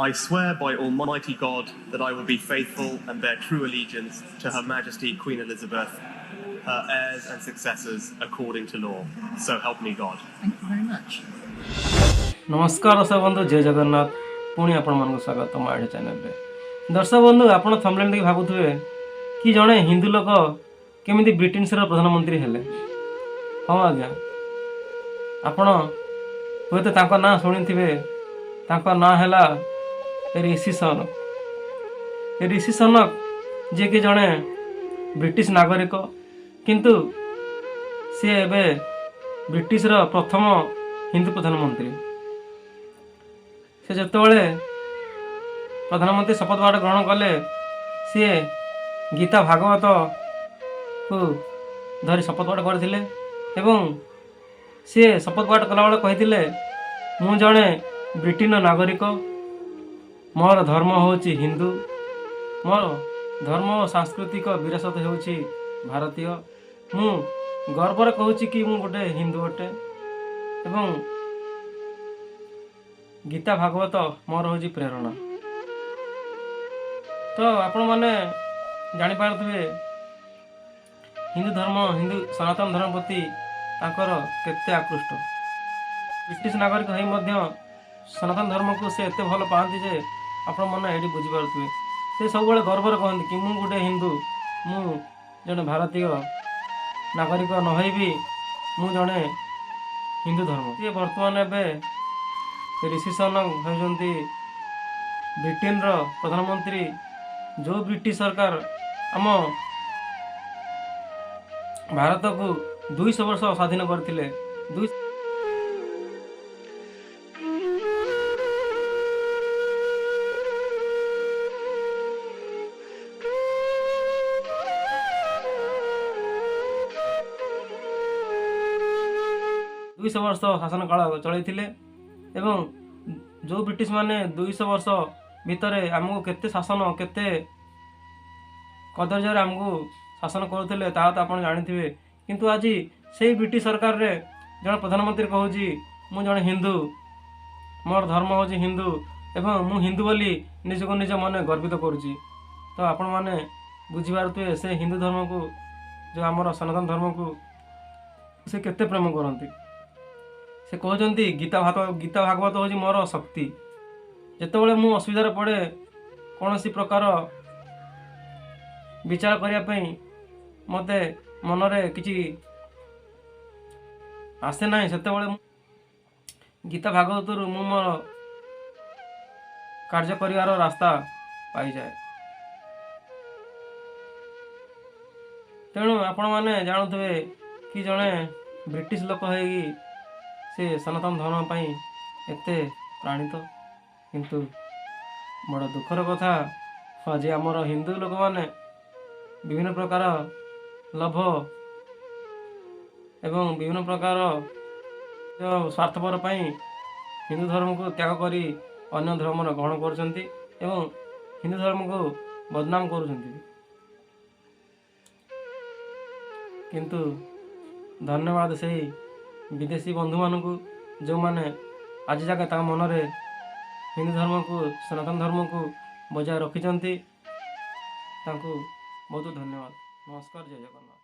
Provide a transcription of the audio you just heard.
I swear by Almighty God that I will be faithful and bear true allegiance to Her Majesty Queen Elizabeth, her heirs and successors according to law. So help me God. Thank you very much. ନମସ୍କାର ଦର୍ଶକ ବନ୍ଧୁ, ଜୟ ଜଗନ୍ନାଥ। ପୁଣି ଆପଣମାନଙ୍କୁ ସ୍ୱାଗତ ମୋ idea ଚ୍ୟାନେଲରେ। ଦର୍ଶକ ବନ୍ଧୁ, ଆପଣ ଥମ୍ବନେଲ୍ ଦେଖି ଭାବୁଥିବେ କି ଜଣେ ହିନ୍ଦୁ ଲୋକ କେମିତି ବ୍ରିଟିଶର ପ୍ରଧାନମନ୍ତ୍ରୀ ହେଲେ। ହଁ ଆଜ୍ଞା, ଆପଣ ହୁଏତ ତାଙ୍କ ନାଁ ଶୁଣିଥିବେ। ତାଙ୍କ ନାଁ ହେଲା ଋଷି ସୁନକ। ଋଷି ସୁନକ ଯିଏକି ଜଣେ ବ୍ରିଟିଶ ନାଗରିକ, କିନ୍ତୁ ସିଏ ଏବେ ବ୍ରିଟିଶର ପ୍ରଥମ ହିନ୍ଦୁ ପ୍ରଧାନମନ୍ତ୍ରୀ। ସେ ଯେତେବେଳେ ପ୍ରଧାନମନ୍ତ୍ରୀ ଶପଥ ପାଠ ଗ୍ରହଣ କଲେ, ସିଏ ଗୀତା ଭାଗବତକୁ ଧରି ଶପଥ ପାଠ କରିଥିଲେ ଏବଂ ସିଏ ଶପଥ ପାଠ କଲାବେଳେ କହିଥିଲେ, "ମୁଁ ଜଣେ ବ୍ରିଟେନର ନାଗରିକ, ମୋର ଧର୍ମ ହେଉଛି ହିନ୍ଦୁ, ମୋର ଧର୍ମ ଓ ସାଂସ୍କୃତିକ ବିରାସତ ହେଉଛି ଭାରତୀୟ। ମୁଁ ଗର୍ବରେ କହୁଛି କି ମୁଁ ଗୋଟେ ହିନ୍ଦୁ ଅଟେ ଏବଂ ଗୀତା ଭାଗବତ ମୋର ହେଉଛି ପ୍ରେରଣା।" ତ ଆପଣମାନେ ଜାଣିପାରୁଥିବେ ହିନ୍ଦୁ ଧର୍ମ, ହିନ୍ଦୁ ସନାତନ ଧର୍ମ ପ୍ରତି ତାଙ୍କର କେତେ ଆକୃଷ୍ଟ। ବ୍ରିଟିଶ ନାଗରିକ ହୋଇ ମଧ୍ୟ ସନାତନ ଧର୍ମକୁ ସେ ଏତେ ଭଲ ପାଆନ୍ତି ଯେ ଆପଣମାନେ ଏଇଠି ବୁଝିପାରୁଥିବେ। ସେ ସବୁବେଳେ ଗର୍ବରେ କହନ୍ତି କି ମୁଁ ଗୋଟେ ହିନ୍ଦୁ, ମୁଁ ଜଣେ ଭାରତୀୟ ନାଗରିକ ନ ହୋଇ ବି ମୁଁ ଜଣେ ହିନ୍ଦୁ ଧର୍ମ। ସିଏ ବର୍ତ୍ତମାନ ଏବେ ଋଷି ସୁନକ ହେଉଛନ୍ତି ବ୍ରିଟେନର ପ୍ରଧାନମନ୍ତ୍ରୀ। ଯେଉଁ ବ୍ରିଟିଶ ସରକାର ଆମ ଭାରତକୁ 200 ବର୍ଷ ସ୍ୱାଧୀନ କରିଥିଲେ, 200 ବର୍ଷ ଶାସନ କାଳ ଚଳାଇଥିଲେ ଏବଂ ଯେଉଁ ବ୍ରିଟିଶ ମାନେ 200 ବର୍ଷ ଭିତରେ ଆମକୁ କେତେ ଶାସନ, କେତେ କଦର୍ଯ୍ୟରେ ଆମକୁ ଶାସନ କରୁଥିଲେ, ତାହା ତ ଆପଣ ଜାଣିଥିବେ। କିନ୍ତୁ ଆଜି ସେଇ ବ୍ରିଟିଶ ସରକାରରେ ଜଣେ ପ୍ରଧାନମନ୍ତ୍ରୀ କହୁଛି, "ମୁଁ ଜଣେ ହିନ୍ଦୁ, ମୋର ଧର୍ମ ହେଉଛି ହିନ୍ଦୁ ଏବଂ ମୁଁ ହିନ୍ଦୁ ବୋଲି ନିଜକୁ ନିଜ ମନେ ଗର୍ବିତ କରୁଛି।" ତ ଆପଣମାନେ ବୁଝିପାରୁଥିବେ ସେ ହିନ୍ଦୁ ଧର୍ମକୁ, ଯେଉଁ ଆମର ସନାତନ ଧର୍ମକୁ ସେ କେତେ ପ୍ରେମ କରନ୍ତି। ସେ କହୁଛନ୍ତି, "ଗୀତା ଭାଗବତ ହେଉଛି ମୋର ଶକ୍ତି। ଯେତେବେଳେ ମୁଁ ଅସୁବିଧାରେ ପଡ଼େ, କୌଣସି ପ୍ରକାର ବିଚାର କରିବା ପାଇଁ ମୋତେ ମନରେ କିଛି ଆସେ ନାହିଁ, ସେତେବେଳେ ମୁଁ ଗୀତା ଭାଗବତରୁ ମୁଁ ମୋର କାର୍ଯ୍ୟ କରିବାର ରାସ୍ତା ପାଇଯାଏ।" ତେଣୁ ଆପଣମାନେ ଜାଣୁଥିବେ କି ଜଣେ ବ୍ରିଟିଶ ଲୋକ ହେଇକି ସେ ସନାତନ ଧର୍ମ ପାଇଁ ଏତେ ପ୍ରାଣିତ। କିନ୍ତୁ ବଡ଼ ଦୁଃଖର କଥା, ଆଜି ଆମର ହିନ୍ଦୁ ଲୋକମାନେ ବିଭିନ୍ନ ପ୍ରକାର ଲୋଭ ଏବଂ ବିଭିନ୍ନ ପ୍ରକାର ସ୍ୱାର୍ଥପର ପାଇଁ ହିନ୍ଦୁ ଧର୍ମକୁ ତ୍ୟାଗ କରି ଅନ୍ୟ ଧର୍ମର ଗ୍ରହଣ କରୁଛନ୍ତି ଏବଂ ହିନ୍ଦୁ ଧର୍ମକୁ ବଦନାମ କରୁଛନ୍ତି। କିନ୍ତୁ ଧନ୍ୟବାଦ ସେଇ ବିଦେଶୀ ବନ୍ଧୁମାନଙ୍କୁ, ଯେଉଁମାନେ ଆଜି ଯାକେ ତାଙ୍କ ମନରେ ହିନ୍ଦୁ ଧର୍ମକୁ, ସନାତନ ଧର୍ମକୁ ବଜାୟ ରଖିଛନ୍ତି। ତାଙ୍କୁ ବହୁତ ଧନ୍ୟବାଦ। ନମସ୍କାର, ଜୟ ଜଗନ୍ନାଥ।